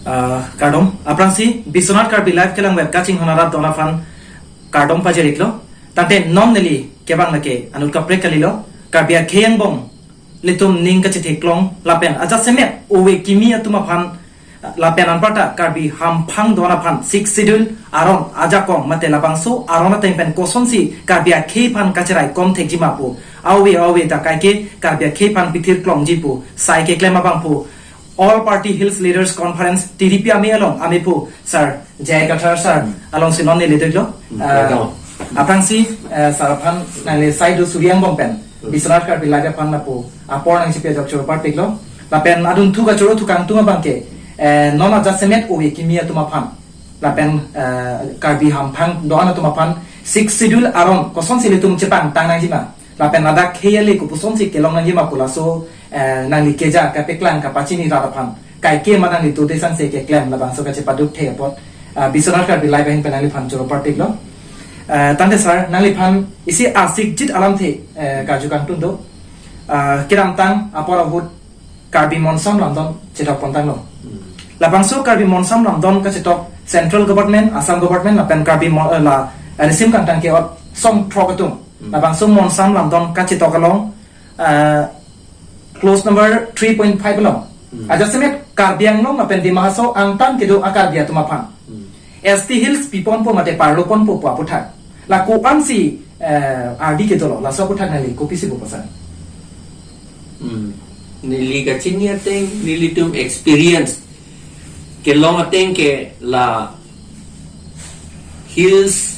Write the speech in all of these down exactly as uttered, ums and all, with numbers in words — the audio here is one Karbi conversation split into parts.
Ah, kardom, aphrangsi Biswanath Karbi Live kelangver kachinghon arat don aphan kardom pajir-iklo. Tangte non neli kevang lake anut kaprek kalilo, Karbi akhei angbong ilitum ning kachetheklong lapen ajasemet ove kimi atum aphan, ah, lapen anparta Karbi hamphang don aphan Sixth Schedule aron ajakong mate labangso aron ateng pen kosonsi Karbi akhei aphan kacheraikom thekji ma pu, ove ove ta kaike Karbi akhei aphan pithirklongji pu sai keklem abang pu All Party Hills Leaders Conference, T D P amei along amei pu Sir J I Kathar Sir, hmm, alongsi non neli duklo. Hmm, ah, welcome. Aphrangsi, eh, Sir aphan nangli sai do suri angbong pen, hmm, Biswanath Karbi Live aphan lapu apor nangchipi ajok choro parpiklo. Lapen adunthu kachoro thu kangtung abang ke, eh, non ajasemet ove kimi atum aphan, lapen, eh, Karbi hamphang don atum aphan Sixth Schedule aron kosonsi ilitum chepangtang nangji ma, lapen ladak khei ale kopuson si kelong nangji ma pu laso, eh, nangli keja kapeklang kapachini rat aphan kaike ma nangli tode sangse keklem labangso kachepaduk the apot, ah, Biswanath Karbi Live ahin pen nangliphan choro parpiklo. Eh, tangte Sir, nangliphan isi asikjit alamthe, eh, karju kangtung do. Ah, kedamtang apor ahut Karbi Monsam Lamdon chethok pontanglo. Hmm. Labangso Karbi Monsam Lamdon kachetok Central Government, Assam Government lapen Karbi Mon-, eh, la, eh, risim kangtang ke-ot song throk atum, hmm, labangso Monsam Lamdon kachetok along, eh, clause number three point five along, hmm, ajasemet Karbi Anglong lapen Dima Hasao angtan kedo a-Karbi atum aphan, hmm, S T Hills piponpo mate parloponpo pu aputhak, la ko-ansi, eh, ardi kedolo, laso aputhak nangli kopisi pu pasang? Hmm. Neli kachini ateng, nelitum experience kelong ateng ke la Hills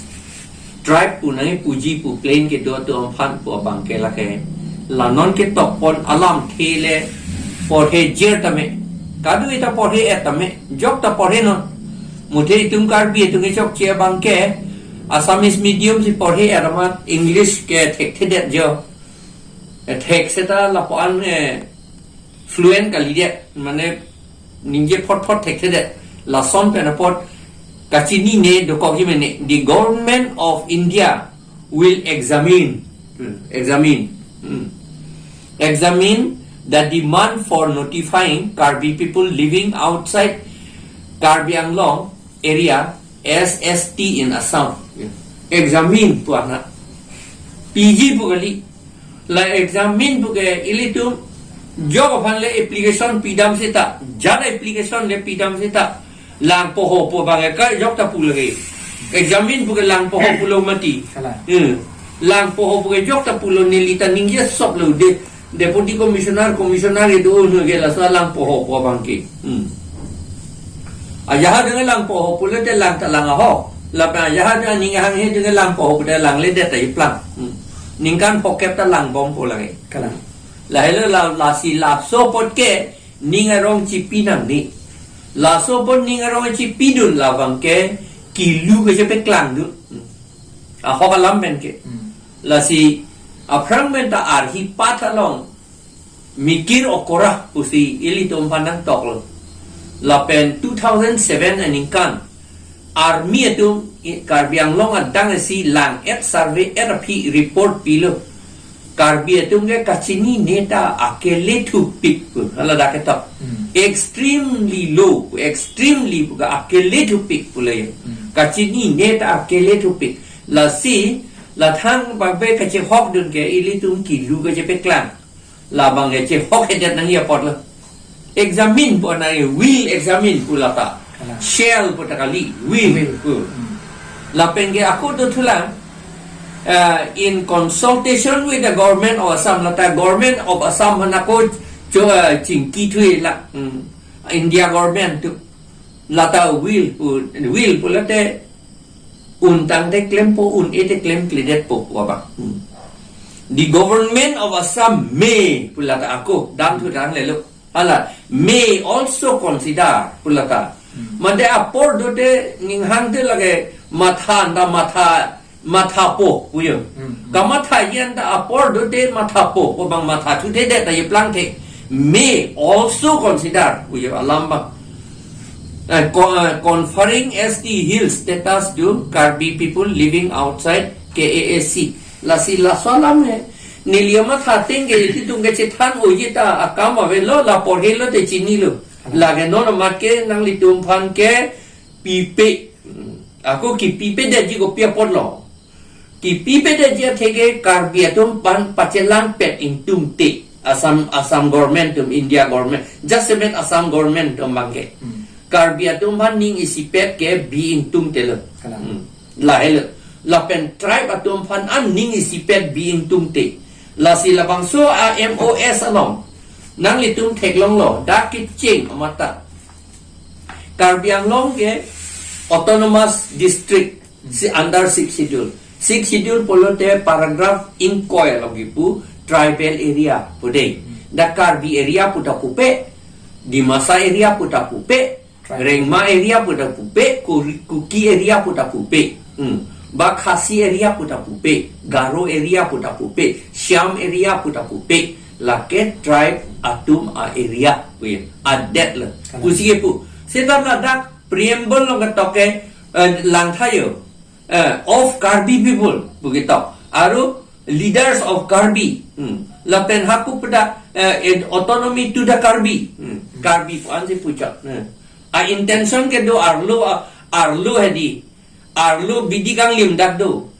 Tribe pu nangpuji pu plain kedo atum aphan pu abang ke lake, la non ketok pon alamthe le porhe jer tame, kadu-i ta porhe-et tame, jok ta porhenon. Muthe itum Karbi atum kechokche abang ke Assamese medium si porhe-et amat, English ke thekthedet jo. Thek seta lapu-an, eh, fluent kalidet, mane ningje photphot thekthedet. Lason pen apot kachinine dokokji mene, the Government of India will examine, hmm, examine, hmm, examine the demand for notifying Karbi people living outside Karbi Anglong area as S T in Assam. Examine pu ana. Piji pu kali. La examine pu ke ilitum jok aphan le application pidam seta, jat application le pidam seta, lang poho pu abang ke jok ta pu lagi. Examine pu ke lang poho pulo mati. Kalang. Hmm. Lang poho pu ke jok ta pulo, neli ta ningje sop lo de. Deputy Commissioner, Commissioner kedo-an ke laso lang poho pu abang ke. Hmm. Ajahak dengan lang poho pulote lang ta lang ahok. Lapen ajahak dengan ning hanghe dengan lang poho pulote langledet ta iplang. Hmm. Ningkan phokep ta langbom pu lagi. Kalang. Lahelo la, lasi laso apot ke ning arong chipi nangne. Laso apot ning arong chipidun labang ke kilu kachepeklang dun. Hmm. Ahok alam pen ke. Hmm. Lasi aphrang pen ta arhi path along mikir okora pusi ilitum aphan nangtoklo. Lapen two thousand seven aningkan army atum i-, Karbi Anglong adang si lang-et, survey-et aphi report pilo. Karbi atum ke kachinine ta akele thupik pu, hala dak ketok. Hmm. Extremely low, extremely pu ke akele thupik pu le. Hmm. Kachinine ta akele thupik. Lasi, lathang bangbe kachehok dun ke ilitum kilu kachepeklang. Labang kachehok hedet nangji apot lo. Examine pu nangji, will examine pu lata. Kalang. Shall pu ta kali, will. Will. Pu. Hmm. Lapen ke ako dothulang, uh, in consultation with the government of Assam, lata government of Assam aphan ako cho, uh, chingki thulang. Hmm. India government atum. Lata will pu, will pulote un tangte klempo, un-e te klemkledetpo pu abang. Hmm. The government of Assam may pu lata ako, damthu tang lelo. Hala, may also consider pu lata. Hmm. Mate apor dote ning hangte lake matha anta matha, mathapo pu jo. Hmm, hmm. Kamathaji anta apor dote mathapo, ko bang mathathuthedet ta iplangthe. May also consider pu jo alam bang. Eh, co-, eh, conferring S T Hill status to Karbi people living outside K A A C. Lasi laso alam he. Neli amatha ateng ke ilitum kachethan oji ta akam avelo, la porhelo te chinilo. Lake non amat ke nanglitum aphan ke pipe. Hmm. Ako kipipedetji kopi apotlo. Kipipedetji atheke Karbi atum aphan pachelangpet ingtungte. Assam, Assam government atum, India government. Jasemet Assam government atum abangke. Hmm. Karbi atum aphan ning isipet ke bi ingtungte lo. Kalang. Hmm. Lahelo. Lapen tribe atum aphan an ning isipet bi ingtungte. Lasi labangso a-M O S along nanglitum theklonglo, dak kecheng amat ta Karbi Anglong ke autonomous district si under Sixth Schedule. Sixth Schedule pulote paragraph ingkoi along kipu tribal area pu dei. Dak Karbi area pu ta pupe, Dimasa area pu ta pupe, Rengma area pu ta pupe, Kuri-, Kuki area pu ta pupe. Hmm. Ba Khasi area pu ta pupe, Garo area pu ta pupe, Siam area pu ta pupe. Lake tribe atum a-area pu ya. Adet lo. Kalang. Pusi kepu. Seta ladak preamble along ketok ke, eh, langtha yo. Eh, of Karbi people pu ketok. Aru leaders of Karbi. Hmm. Lapen hako pada, eh, autonomy to the Karbi. Hmm. Karbi pu ansi puchot. Hmm. A-intention kedo arlo, a-, arlo hedi. Arlo bidi kanglim dak do.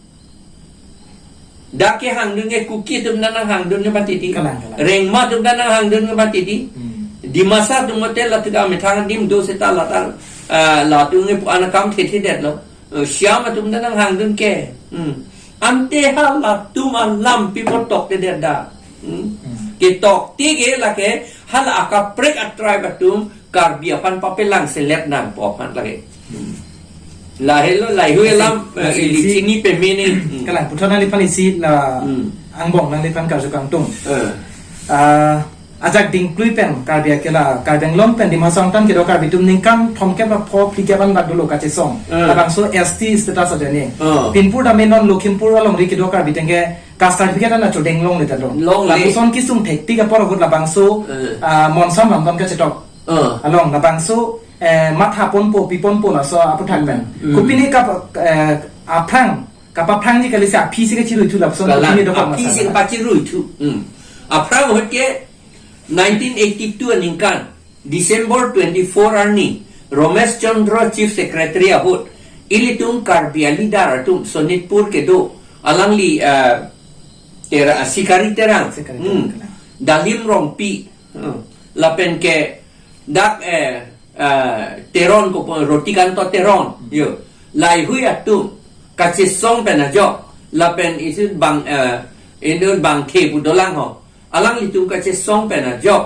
Dak kehangdun ke Kuki atum ta nanghangdun ke patiti. Kalang, kalang. Rengma atum ta nanghangdun ke patiti. Hmm. Dimasa atum hotel latum ke amethang adim do seta latum, ah, latum ke pu-an akam thethedet lo. Eh, Siam atum ta nanghangdun ke. Hmm. Ante halatum alam pi apot toktedet da. Hmm. Hmm. Ketokte ke lake hala akaprek a-tribe atum Karbi aphan papelang selet nangpo aphan lake. Hmm. Lahelo, lahei alam, eh, lasi ili isi chini pemene. Hmm. Kalang, puthot nangliphan isi la Hmm. angbong nangliphan karju kangtung. Eh. Ah, ajak dingklui pen Karbi akela, Karbi Anglong pen Dima Hasao angtan kedo Karbi atum ningkan thomkep ra pho phlikep an bak dolo kachesong. Eh. Labangso S T status ajoine. Eh. Pinpur tame non Lakhimpur alongri kedo Karbi ateng ke caste certificate an achodeng longle ta lo. Longle. Lapuson kesung thektik apor ahut labangso, Eh. ah, Monsam Ramdon kachetok. Eh. Along labangso, eh, mathaponpo, piponpo laso aputhak pen. Hmm. Kopine kap-, eh, aphrang, kapaprangji kali si aphi si kachiruithu lapuson Kalang, kopine dokok aphi si masa. Kapachiruithu. Hmm. Aphrang ahut ke nineteen eighty-two aningkan, December twenty-four arni, Romesh Chandra Chief Secretary ahut, ilitum Karbi a-leader atum Sonitpur kedo, alangli, eh, Tera-, Sikari Terang, Sikari Hmm. Terang, Kalang. Dalim Rongpi, hmm. Lapen ke dak, eh, eh, Teron ko po, Rotikanto Teron, Hmm. yo. Lahei atum kachesong pen ajok, lapen isi bang, eh, inut bangthe pu dolang ho. Alanglitum kachesong pen ajok,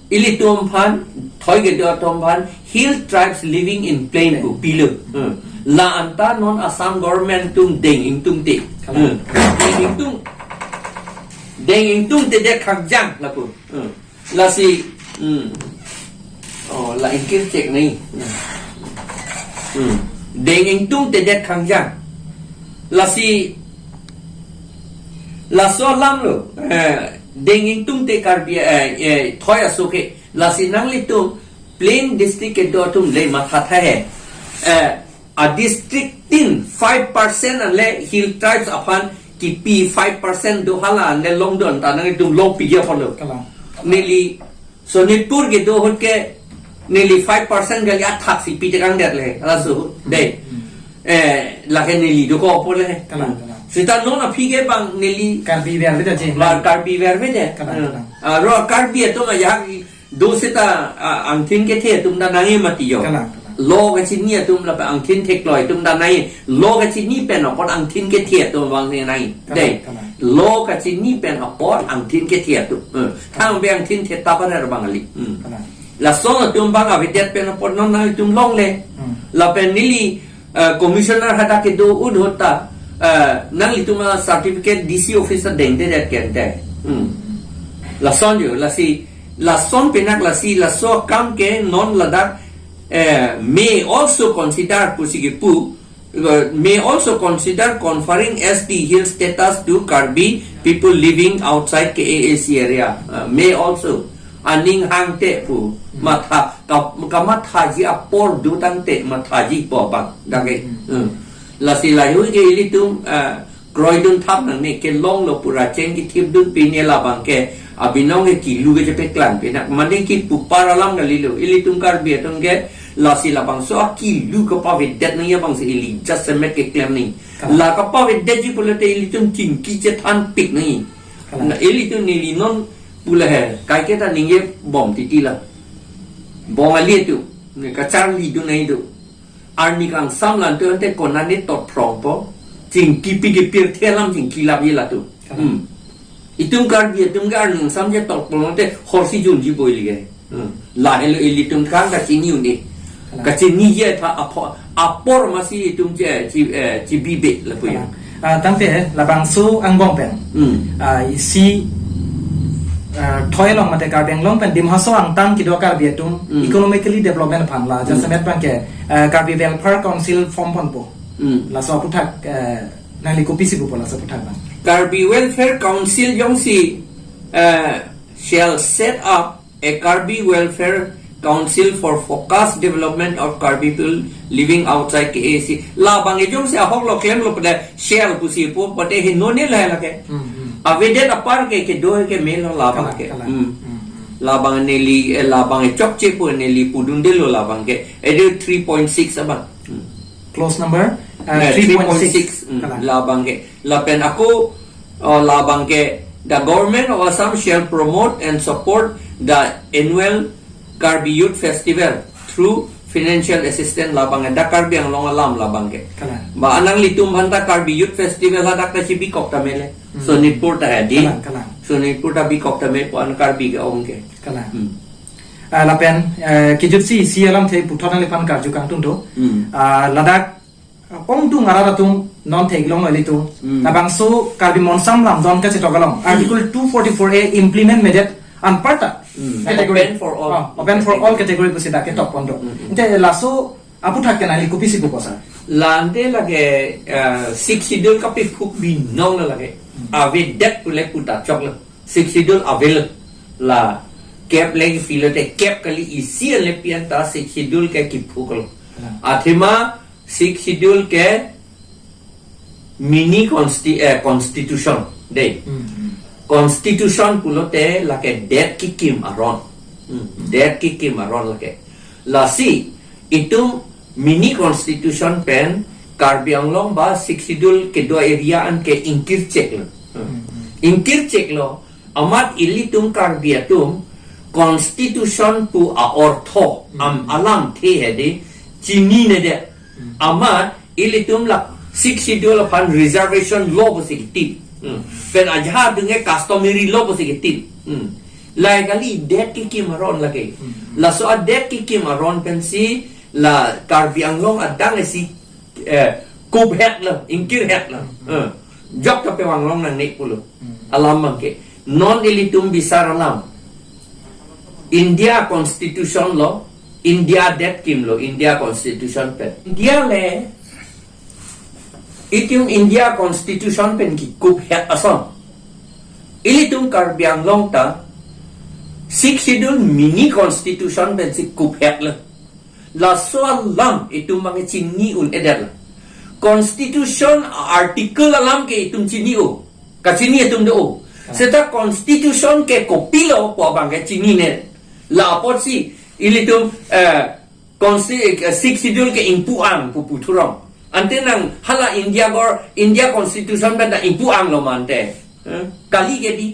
ilitum aphan, thoi kedo atum aphan, Hill Tribes Living in Plain Plain. Pu pilo. Hmm. La anta non Assam government atum deng ingtungte. Kalang. Hmm. Deng ingtung. Deng ingtungtedet khangjang lapu. Hmm. Lasi, hmm. Oh, la ingkir cek nai. Hmm. Deng ingtungtedet khangjang. Lasi, laso alam lo. Eh, deng ingtungte Karbi, eh, eh, thoi aso ke. Lasi nanglitum plain district kedo atum le mathatha he. Eh, a-district tin five percent anle Hill Tribes aphan kipi five percent do hala anle longdun ta nanglitum longpi apotlo. Kalang. Neli Sonitpur kedo ahut ke neli five percent kali athak si pitekangdet le. Laso, Hmm. dei. Hmm. Eh, lake neli dokok apot le. Kalang, kalang. Seta non aphi ke bang neli Karbi vervedet je. Ba Karbi vervedet. Kalang, Hmm. kalang. Ah, ro Karbi atum ajak do seta, ah, angthin kethe atum ta nangji mati yo. Kalang, kalang. Lo kachini atum lapen angthin thekloi atum ta nangji. Lo kachini pen apot angthin kethe atum abang si nangji. Kalang, Dei. kalang. Lo kachini pen apot angthin kethe atum. Hmm. Thang be angthin the ta pada abang kali. Hmm. Kalang. Lason atum abang avedet pen apot non nanglitum longle. Hmm. Lapen neli eh, commissioner hadak kedo ahut ta, eh, nanglitum a-certificate D C office ta dengdedet kente. Hmm. Lason jo, lasi, lason penak lasi, laso akam ke non ladak, eh, may also consider pusi kepu, eh, may also consider conferring S T Hill status to Karbi people living outside K A A C area. Eh, may also. Aning hangte pu, Hmm. matha, ka, kamathaji apor do tangte mathajipo abang. Dak ke. Hmm. Hmm. Lasi lahei ke ilitum, ah, kroidun thap nangne kelonglo pu ra cheng kithipdun pine labang ke Abinong ke kilu ke chepeklangpi nang. Mane kipu par alam kalilo. Ilitum Karbi atum ke lasi labangso akilu kepavedet nangji abangsi ili jasemet keklem nangji. Kalang. La kepavedetji pulote ilitum chingki chethanpik nangji. Kalang. Na ilitum neli non pule he. Kaike ta ningje bom titi la. Bom ali tu. Ne kacharlidun nangji tu. Arni kangsam lantu ante konane tot phrongpo. Chingki pigi pirthe alam chingki lapji latu. Kalang. Hmm. Itum Karbi atum ke arni kangsam je tot phrong te horsi junji boili ke. Hmm. Lahelo ilitum kang kachini un-e. Kalang. Kachiniji tha apor, apor masi itum che, chi, eh, chibibe lapu ya. Kalang. Ah, tangte labangso angbong pen. Hmm. Ah, isi, ah, thoi along mate Karbi Anglong pen Dima Hasao angtan kedo Karbi atum Hmm. economically development aphan la, Hmm. jasemet abangke, ah, Karbi Welfare Council form ponpo. Hmm. Laso aputhak, eh, nangli kopisi pupo laso aputhak abang? Karbi Welfare Council jongsi, eh, shall set up a Karbi Welfare Council for focused development of Karbi people living outside K A A C. Labang e jongsi ahok lo klemlo pada shall pusi pu pada he none lahai lake. Hmm, hmm. Avedet apar ke kedo ke melo labang Kalang, ke. Kalang. Hmm. Hmm, hmm. Labang neli, eh, labang e chokche pu neli pudundelo labang ke. Edu three point six abang. Hmm. Clause number, uh, Eh, three point six. Three point six. Hmm. Kalang. Labang ke. Lapen ako, uh, labang ke, the government of Assam shall promote and support the annual Karbi Youth Festival through financial assistance labang ke. Da Karbi Anglong alam labang ke. Kalang. Ba anang ilitum bhanta Karbi Youth Festival hadak ta chibikok ta mele. Hmm. Sonitpur ta hedi. Kalang, kalang. Sonitpur ta bikok ta me pu an Karbi ke-ong ke. Kalang. Hmm. Ah, lapen, eh, kijutsi isi alamthe puthot nangliphan karju kangtung do. Hmm. Ah, ladak ongdung arat atum non theklong ilitum. Hmm. Labangso Karbi Monsam Lamjon kachetok along. Hmm. Article two forty-four A implement medet anparta. Hmm. Category. Open for all. Ah, open for all category pusi dak ketok pon do. Hmm, hmm. Ante laso aputhak ke nangli kopisi pupo sir? La ante lake, eh, Sixth Schedule kapephuk binong la lake. Hmm. Avedet pule puta choklo. Sixth Schedule avel la kep le pilote kep kali isi le pian ta Sixth Schedule ke kiphuklo. Hmm. Athema Sixth Schedule ke mini consti-, eh, constitution dei. Hmm, hmm. Constitution pulote lake det kekim aron. Hmm, hmm. Det kekim aron lake. Lasi itum mini constitution pen Karbi Anglong ba Sixth Schedule kedo area an ke ingkircheklo. Hmm. Hmm, hmm. Ingkircheklo. Amat ilitum Karbi atum constitution pu a-ortho, hmm, am alamthe hedi chininedet. Hmm. Amat ilitum la Sixth Schedule aphan reservation law pusi ketip. Hmm. Pen ajahak adung ke customary law pusi ketip. Hmm. Lahai kali det kekim aron lake. Hmm. Laso adet kekim aron pensi la Karbi Anglong adang isi, eh, kuphetlo, ingkirhetlo. Hmm. Eh. Jok ta pevang long nangne pulo. Hmm. Alam abangke. Non ilitum bisar alam. India Constitution lo, India det kimlo, India Constitution pen. India le, itum India Constitution pen kikuphet ason. Ilitum Karbi Anglong ta, Sixth Schedule mini constitution pensi kuphetlo. Laso alam itum abangke chini un-edet la. Constitution article alam ke itum chini-o. Kachini atum do-o. Ah. Seta constitution ke kopilo pu abangke chinine. La apotsi ilitum, eh, consti-, eh, Sixth Schedule ke ingpu-ang pu puthurong. Ante nang hala India gor, India Constitution pen ta ingpu-anglo ma ante. Eh, kali ke di.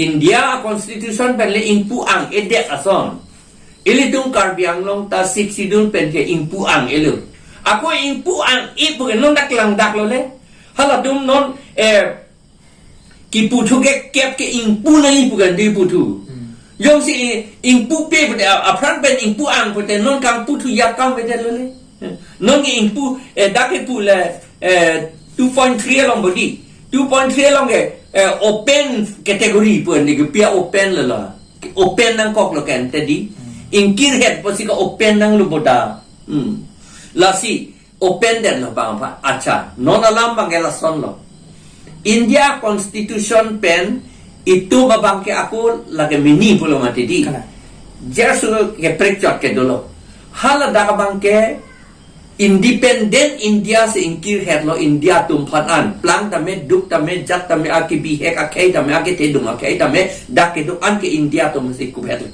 India Constitution pen le ingpu-ang-edet ason. Ilitum Karbi Anglong ta Sixth Schedule pen ke ingpu-ang-elo. Ako ingpu-ang-e pu ke non dak langdaklo le. Halatum non, eh, kiputhu ke kep ke ingpu nangji pu kan di puthu. Hmm. Jongsi ingpupe pute a-, aphrang pen ingpu-ang pute non kangputhu ya kam pute lo le. Non ke ingpu, eh, dak kepu le, eh, two point three along bodi. Two point three along ke, eh, open category pu andi ke pia open lo la. Open nangkoklo kan tadi. Hmm. Ingkirhet pusi ke open nanglo boda. Hmm. Lasi open detlo bang apa. Acha. Non alam abangke lasonlo. India Constitution pen itum abangke ako lake mini pulo mati di. Kalang. Jersu ke prekchot ke dolo. Haladak abangke Independent India si ingkir hetlo India atum aphan an. Plang tame, duk tame, jat tame, akebihek akhei tame, akethedung akhei tame, dak kedo-an ke India atum si kup hetlo.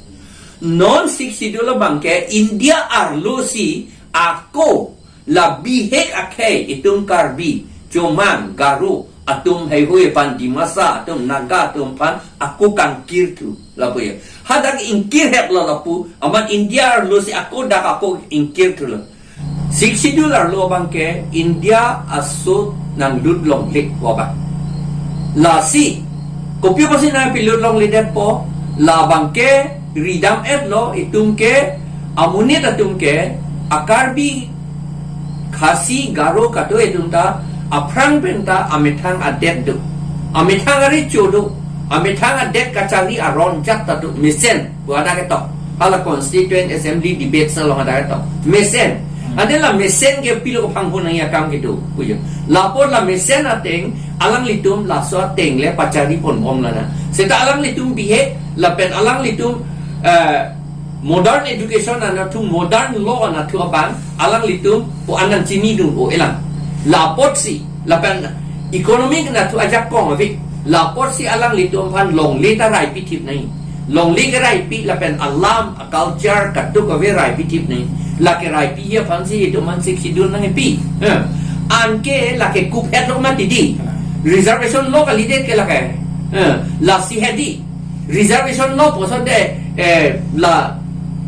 Non Sixth Schedule abang ke India arlo si ako la bihek akhei itum Karbi, Chomang, Garo atum heihui aphan, Dimasa atum, Naga atum aphan ako kangkirthu lapu ya. Hadak ingkir hetlo lapu, amat India arlo si ako dak ako ingkirthulo. Sixth Schedule arlo abang ke India aso nanglut longle pu abang. Lasi, kopi apotsi nangpilut longledetpo, labang ke ridam-etlo itum ke, amonit atum ke, a Karbi, Khasi, Garo, Kato atum ta, aphrang pen ta amethang adet do. Amethang arecho do. Amethang adet kachari aron jat ta do. Mesen, pu hadak ketok. Hala Constituent Assembly debate along hadak ketok. Mesen. Ante la mesen ke pilo kepanghu nangji akam kedo, pujo. Lapu la mesen ateng, alanglitum laso ateng le pachari ponbom lana. Seta alanglitum bihek, lapen alanglitum, eh, modern education anatthu, modern law anatthu abang, alanglitum pu an nangchinidun-o elang. La apotsi, lapen economic anatthu ajakong ave. La apotsi alanglitum aphan longle ta raipi thip nangji. Longle keraipi lapen alam, a culture, kadokave raipi thip nangji. La keraipi aphansi itum aphan Sixth Schedule nangpi. Eh. Anke lake kup hetlo mati di. Reservation law kalidet ke lake. Eh. Lasi hedi. Reservation law puson te, eh, la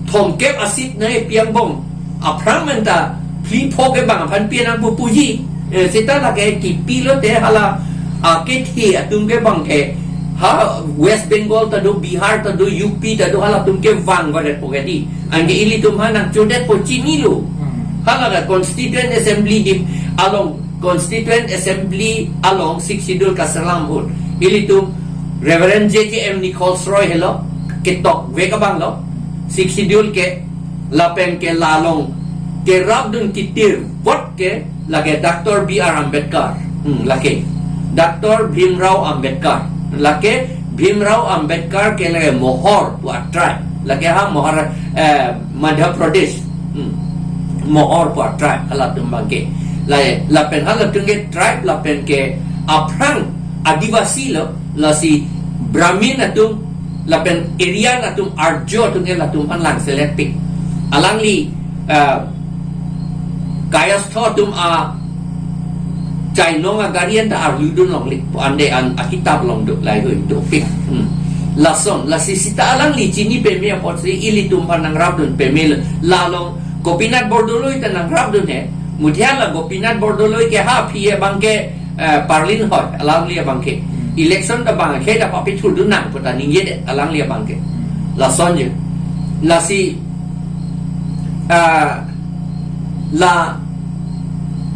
thomkep a seat nangpi angbong. Aphrang pen ta phli pho ke bang aphan pi nangpo puji. Eh, seta lake kipi lote hala, ah, kethe atum ke bang ke. Ha, West Bengal ta do, Bihar ta do, U P ta do, halatum ke vang varet po ke di. Anke ilitum aphan nangchodetpo chinilo. Hmm. Hala ka Constituent Assembly di along, Constituent Assembly along Sixth Schedule kaselam ahut. Ilitum Reverend J K M Nichols Roy helo, ketok vek abang lo, Sixth Schedule ke, lapen ke la along kerapdun kitir vot ke lake Doctor B R Ambedkar. Hmm, lake Doctor Bhimrao Ambedkar. Lake Bhimrao Ambedkar ke lake Mohor pu a tribe. Lake ha Mohor, eh, Madhya Pradesh. Hmm. Mohor pu a tribe halatum abang ke. La, lapen halatum ke tribe lapen ke aphrang Adivasi lo, lasi Brahmin atum, lapen Aryan atum, Arjo atum ke latum aphan langselet pik. Alangli, eh, Kayastha atum a chainong a gari anta arludun longle pu ante an akitap along do, laheihui dopik. Hmm. Lason, lasi seta alangli chini peme apotsi ilitum aphan nangrapdun peme lo. La along Gopinath Bordoloi ta nangrapdun he. Muthe la Gopinath Bordoloi ke ha aphi abang ke, eh, parlin hoi, alangli abang ke. Hmm. Election ta bang ke ta papithurdun nang pu ta ningjedet alangli abang ke. Hmm. Lason je. Lasi, ah, la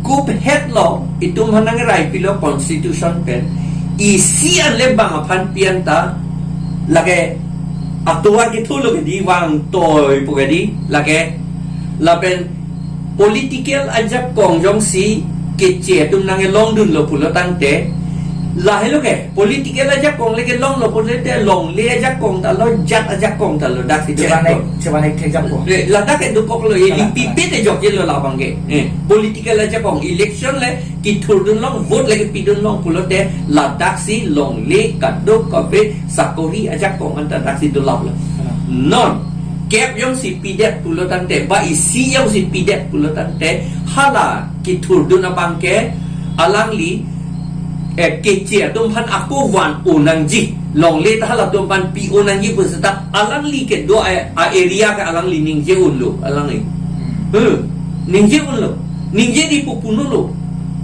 kup hetlo itum aphan nangreipilo constitution pen. Isi anle bang aphan pi anta lake atovar kethulo ke di, vangtoi pu ke di, lake lapen political ajakong jongsi keche atum nangkelongdunlo pulo tangte, lahelo ke political ajakong le kelonglo pulote longle ajakong ta lo, jat ajakong ta lo, daksi chebanek, chebanek thekjakong. Le, ladak ke dokoklo, e, ladak, di pipe te jokjelo labang ke. Eh, political ajakong, election le kithurdun long, vote le kepidun long pulote ladaksi longle kadokave sakori ajakong anta daksi dolaplo. Hmm. Non, kep jongsi pidet pulo tangte, ba isi jongsi pidet pulo tangte, hala kithurdun abang ke alangli, eh, keche atum aphan ako van-o nangji, longle ta halatum aphan pi-o nangji pu seta alangli kedo a, a area ke alangli ningje unlo, alangli. Hmm. Hmm. Ningje unlo. Ningje di pu punolo.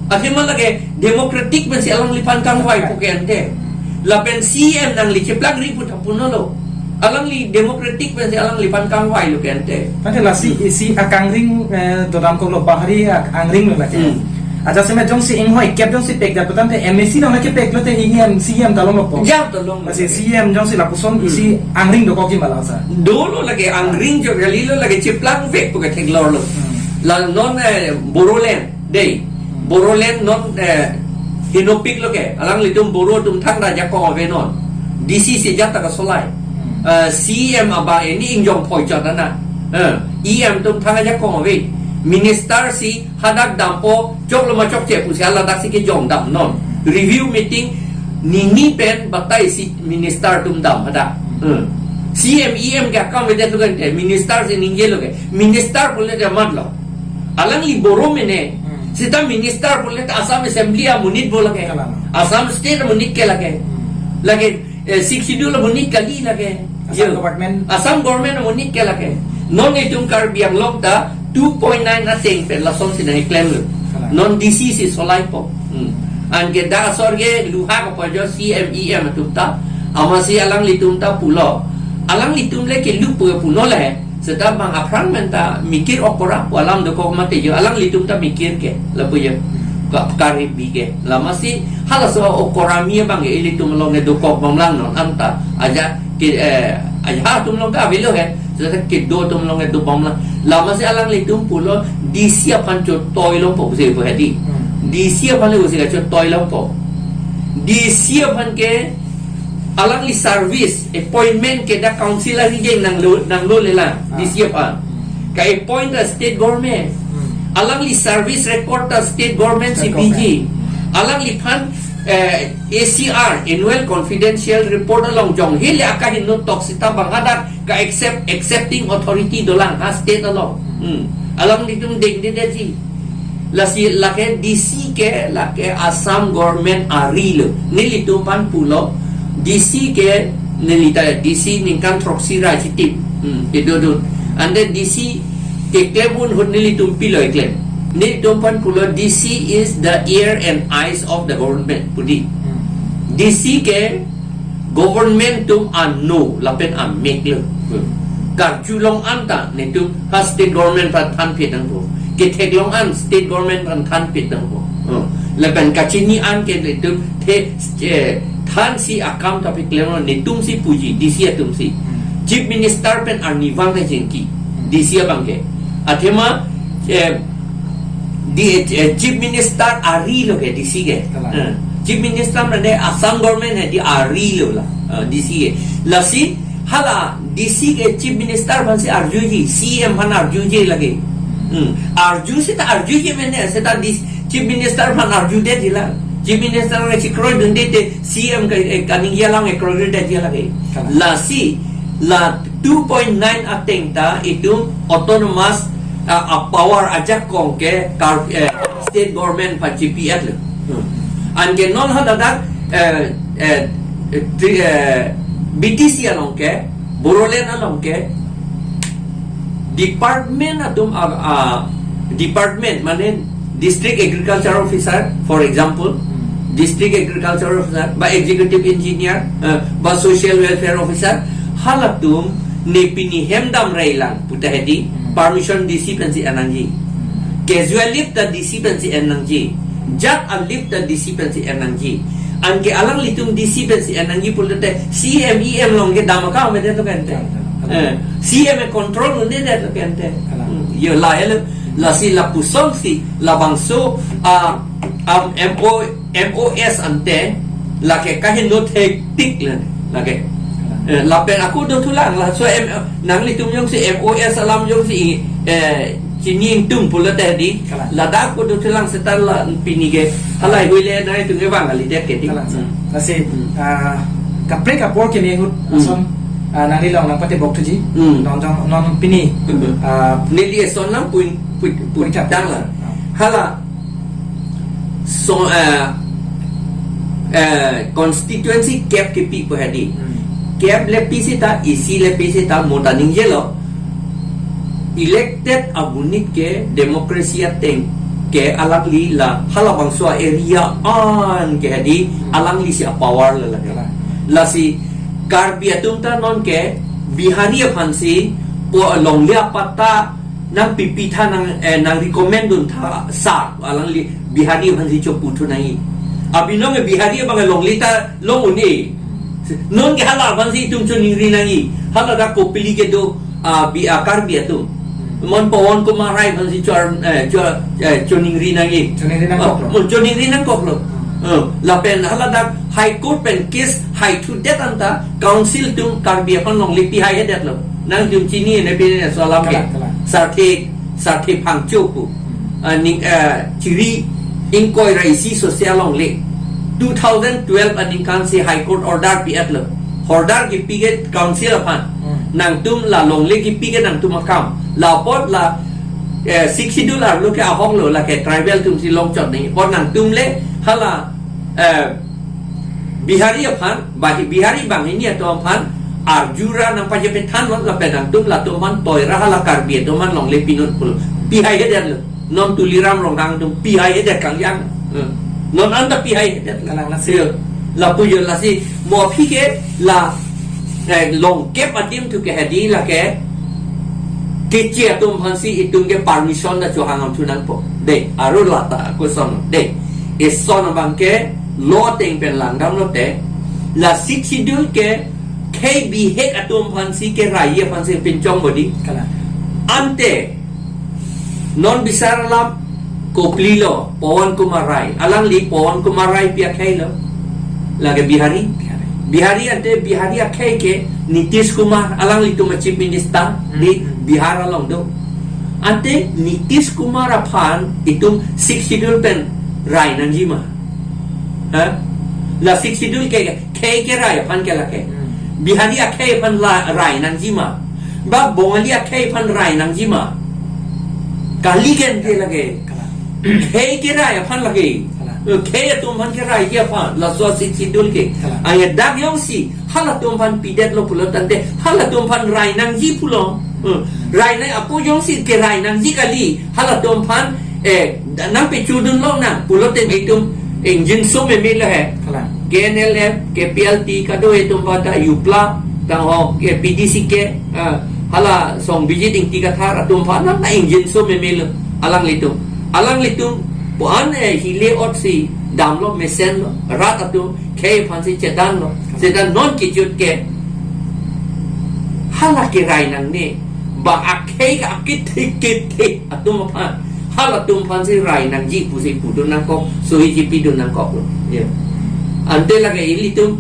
Athema lake democratic pensi alangliphan kangvai pu ke ante. Lapen C M nangli cheplangri pu ta punolo. Alangli democratic pensi alangliphan kangvailo ke ante. Ante lasi isi akangring, eh, dodamkoklo, bahari ak-, angringlo lake. Hmm. Ajasemet jongsi inghoi kep jongsi pekjat pu tangte M A C nang lake peklote E M, C M ta longlo po. Jam ta longlo. Lasi C M jongsi lapuson, hmm, isi angring dokokji ma langsa. Dolo lake angring jo kalilo, lake cheplangvek pu ke theklorlo. Hmm. La non, eh, Bodoland dei. Hmm. Bodoland non, eh, henopiklo ke. Alanglitum Bodo atum thangta ajakong ave non. D C si jat ta kasolai. Hmm. Eh, C M abang ini ingjong phoichot ana. Eh, E M atum thang ajakong ave. Minister si hadak dampo, choklo ma chokche pusi haladak si kejong dam non. Review meeting nini pen batai si minister atum dam hadak. Hmm. C M, E M ke akam avedet lo ke, minister si ningjelo ke. Minister pule de mat lo. Alangli Boro mene. Hmm. Seta minister pule ta Assam Assembly amonit bo lake. Kalang. Assam State amonit ke lake. Hmm. Lake, eh, Sixth Schedule amonit kali lake. Assam Yo. Government. Assam government amonit ke lake. Non itum Karbi Anglong ta two point nine ateng pen lason si nangklemlo. Kalang. Non D C si solaipo. Hmm. Anke dak asor ke luha ko pajo C M, E M atum ta. Amatsi alanglitum ta pulo. Alanglitum le ke lupo puno le. Seta bang aphrang pen ta mikir okora pu alam dokok mate jo, alanglitum ta mikir ke, lapu jo. Ka, Karbi ke. Amatsi halaso okora mi abang ke ilitum along ke dokok bomlang non anta. Ajat ke, eh, ajat atum along ke avelo he. Seta kedo atum along ke do bomlang. Amatsi alanglitum pulo D C aphan chotoi longpo pusi pu hedi. Hmm. D C aphan le pusi kachotoi longpo. D C aphan ke alangli service appointment ke dak council arijeng nanglo, nanglo lelang. Ah. D C aphan. Hmm. Ka-appoint ta state government. Hmm. Alangli service record ta state government si State government. P G. Alangliphan, eh, A C R, Annual Confidential Report along jong hele akaheno tok seta bang hadak ka-accept, accepting authority dolang ha state along. Hmm. Alanglitum dengdedetji. Lasi lake D C ke lake Assam government ari lo. Nelitum aphan pulo D C ke neli ta D C ningkan throksi ra chitip. Hmm, kedodun. Ante D C keklem un ahut nelitum pilo eklem. Nelitum aphan pulo D C is the ear and eyes of the government pu di. Hmm. D C ke government atum ano lapen amek lo. Karjulong anta netum ha state government aphan thanphet nangpo. Ketheklong an state government aphan thanphet nangpo. Hmm. Lapen kachini an ke netum the, eh, thansi akam ta paklem lo, netum si puji, D C atum si. Hmm. Chief Minister pen arnivang ta chingki, Hmm. D C abang ke. Athema, eh, di, eh, Chief Minister ari lo ke D C ke. Kalang. Eh, Chief Minister mane Assam government hedi ari lo la, eh, D C ke. Lasi hala D C ke Chief Minister aphan si arjuji, C M aphan arjuji lake. Hmm. Arju seta arjuji mene, seta D C, Chief Minister aphan arjudetji la. Chief Minister ke chekroidunde te C M ke, eh, kaningje alam ke kroidetji lake. Kalang. Lasi la two point nine ateng ta itum autonomous, ah, ah, power ajakong ke kar, eh, state government aphan chipi-et lo. Hmm. Anke non hadadak, eh, eh, eh, tri-, eh, B T C along ke, Bodoland along ke, department atum, ah, ah, department mane District Agriculture Officer, for example, Hmm. District Agriculture Officer, ba Executive Engineer, eh, ba Social Welfare Officer, halatum ne pini hem damra-ilang puta hedi, Hmm. permission D C pensi en nangji. Hmm. Casual leave ta D C pensi en nangji. Jat a-leave ta D C pensi en nangji. Anke alanglitum D C pensi en nangji pulote C M, E M along ke dam akam avedet lo ke ante. Kalang, kalang. Eh, C M e control un'edet lo ke ante. Kalang. Hmm, yo la helo. Lasi lapuson si labangso, ah, am, M O, M O S ante lake kaheno thektik le lake. Eh, lapen ako dothulang laso M, nanglitum jongsi M O S alam jongsi, eh, chini ingtung pulote di. Kalang. Ladak ako dothulang seta la pini ke halahei hui le nangtum kevang kalidet ke di. Kalang, sir. Hmm. Lasi, Hmm. ah, kaprek apor kimi ahut Hmm. ason, ah, nangli along nangpatebok thuji. Hmm. Non jong, non pini, Hmm. ah, neli eson lang puin, puin, puin Puin tang lang. Ah. Hala, so, eh, eh, constituency kep kepi pu hedi. Hmm. Kep le pi seta, isi le pi seta, mo ta ningjelo. Elected amonit ke democracy ateng ke alangli la halabangso area an ke hedi Hmm. alangli si a-power le lake. Kalang. Lasi Karbi atum ta non ke Bihari aphan si po longle apatta nangpipi tha nang, eh, nangrecommend dun tha sa alangli Bihari aphan si chopu thu nangji. Abinong e Bihari abang longle ta long un-e. Non ke hala aphan si itum choningri nangji. Haladak Kopili kedo, ah, Bi-, ah, Karbi atum. Mon Pawan Kumar Rai aphan si chor, eh, chor, eh, choningri nangji. Choningri nangkoklo. Ah, mon choningri nangkoklo. Hmm. Eh, lapen haladak High Court pen case haithudet anta council atum Karbi aphan longle pihai-edetlo. Nangtum chini ne pine so alam ke. Kalang, kalang. Sarthik, Sarthe Phangcho pu, ah, ning, ah, chiri ingkoi ra isi sose alongle, two thousand twelve aningkan si High Court order pi-etlo. Order kipi ke council aphan. Hmm. Nangtum la longle kipi ke nangtum akam. La apot la, eh, Sixth Schedule arlo ke ahok lo, lake tribal atum si longchot nangji. Apot nangtum le hala, eh, Bihari aphan, bahi Bihari banghini atum aphan arju ra nangpajepethan non, lapen nangtum latum aphan toira hala Karbi atum aphan longle pinon pulo. Pihai hedet lo. Non Tuliram Ronghang atum pihai hedet kang yang. Hmm. Non anta pihai hedet lo. Kalang lasi. Iya. Lapu yo lasi mo aphi ke la, eh, longkep adim thu ke hedi lake Keche atum aphan si itum ke permission ta chohang amthu nangpo. De, aro lata koson. De, eson abang ke law ateng pen langdam lote, la Sixth Schedule ke khei bihek atum aphan si kerai aphan si pinchong bodi. Kalang. Ante non bisar alam kopilo, Pawan Kumar Rai. Alangli Pawan Kumar Rai pi akhei lo? Lake Bihari. Bihari. Bihari ante Bihari akhei ke Nitish Kumar, alanglitum a Chief Minister Hmm, di hmm. Bihar along do. Ante Nitish Kumar aphan itum Sixth Schedule pen rai nangji ma? Ha? La Sixth Schedule ke khei kerai aphan ke lake. Hmm. Bihari akhei aphan la rai nangji ma? Ba Bongali akhei aphan rai nangji ma? Kali ke ante lake. Kalang. Khei kerai aphan lake. Kalang. Eh, khei atum aphan kerai ke aphan. Laso Sixth Schedule ke. Kalang. Aya dak jongsi halatum aphan pidet lo pulo tangte, halatum aphan rai nangji pulo. Eh, rai nang apo jongsi kerai nangji kali, halatum aphan, eh, nangpechudun lonang pulote itum ingjinso meme lo he. Kalang. K N L F, K P L T, kado itum aphan ta Yupla, tang ho, eh, P D C K, eh, hala Songbijit Ingti Kathar atum aphan na ingjinso meme lo alanglitum. Alanglitum pu-an, eh, hile ot si damlo, mesenlo, rat atum khei aphan si chedanlo. Seta non kejut ke hala kerai nangne, ba akhei ke akethe kethe atum aphan, halatum aphan si rai nangji pusi pudun nangkok, sohi ji pidun nangkok lo. Ya. Ante lake ilitum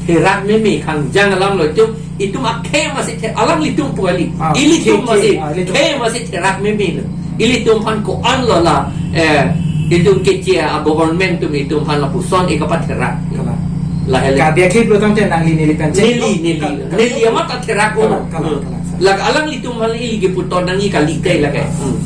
therak meme, kangjang alam lo itum, itum akhei masi the, alanglitum pu kali. Ah, ilitum khei, masi, khei, ah, ilitum. Khei masi therak meme lo. Ilitum aphan ko-an lo la, eh, itum Keche a government atum itum aphan lapuson ikapatherak. Kalang. Lahele. Karbi akhei pulo tangte nangli neli pen chek. Neli, neli. Ka-, ka-, neli amat atherak ko. Kalang, kalang, kalang, sir. Lake alanglitum aphan ili keputon nangji kali te lake. Hmm.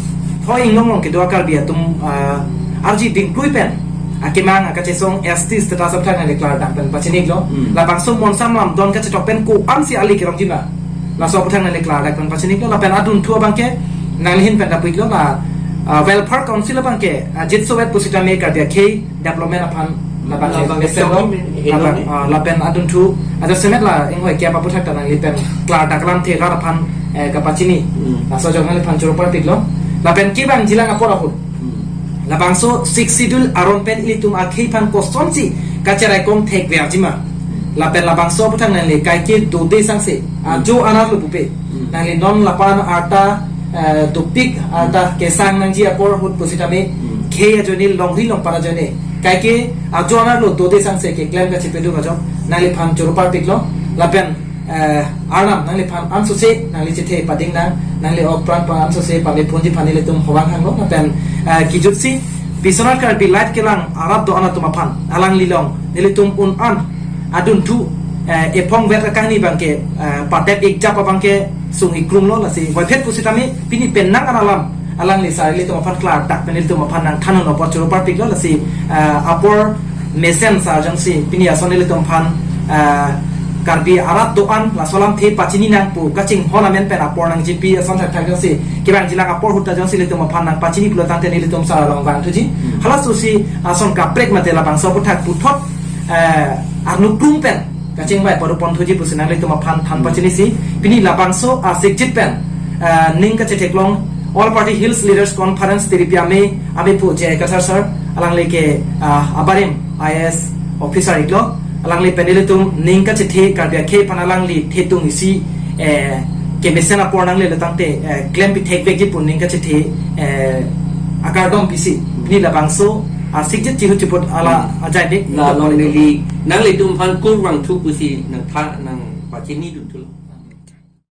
Ho inglong long kedo Karbi atum, ah, arji dingklui pen akemang akachesong S T status aputhak nangli klardak pen pachini iklo. Hmm. Labangso monsam lamdon kachetok pen ko-an si ali kerongji ma? Laso aputhak nangli klardak pen pachini iklo. Lapen adunthu abang ke nangli ahin pen dapik lo la, ah, Welfare Council abang ke, ah, jitso-et pusitame Karbi akhei development aphan labang ke, labang ke mesen lo. Lapen, ah, lapen adunthu ajasemet la inghoi ke apa aputhak ta nangli pen klardak alamthe rat aphan, eh, kapachini. Hmm. Laso ajok nangliphan choro parpik lo. Lapen kevangjilang apor ahut. Hmm. Labangso Sixth Schedule aron pen ilitum akhei aphan kosonsi kacherai kong thekverji ma? Lapen labangso aputhak nangli kaike dode sangse, hmm, ajo anerlo pupe. Hmm. Nangli non lapu-an arta, eh, dopik, arta, hmm, kesang nangji apor ahut pusitame, hmm, khei ajoine longri longpat ajoine kaike ajo anerlo dode sangse keklem kachepedun ajok nangliphan choro parpik lo. Lapen eh, Arnam, nangliphan ansose nangli chethe pading nang, nangli ok pran pran ansose pame phonji aphan nelitum hovang hanglo, lapen, eh, kejutsi Biswanath Karbi Light Kelang arat do-an atum aphan, alanglilong nelitum un-an adunthu, eh, ephong vet akangni abang ke, eh, padet ikjap abang ke sung ikrung lo, lasi voiphet pusitame pini penang an alam alangli sar ilitum aphan klardak pen ilitum aphan nangthan un apor choro parpik lo, lasi, eh, apor mesen sar jongsi pini ason ilitum aphan, eh, Karbi arat do-an laso alamthe pachini nang pu kachinghon amen pen apor nangjipi ason thakthak jongsi kevangjilang apor ahut ta jongsi ilitum aphan nangpachini pulo tangte nelitum sar along vangthuji. Hmm. Halaso si ason kaprek mate labangso aputhak puthot, eh, arnukrum pen kachingvai paruponthuji pusi nanglitum aphan than, hmm, pachinisi. Pini labangso asikjit pen, eh, ning kachetheklong All Party Hills Leaders Conference tiripi ame, amepu J I Kathar sir, alangli ke, ah, abarim I A S officer iklo, alangli pen ilitum ning kachethe Karbi akhei aphan alangli thetung isi, eh, kemesen apor nanglelo tangte, eh, klempi thekvekji pu ning kachethe, eh, akardom pisi. Pini labangso asikjit chihut chipot ala, hmm, ajai dik. La along neli nanglitum aphan kurvangthu pusi nangtha nangpachinidun thulo.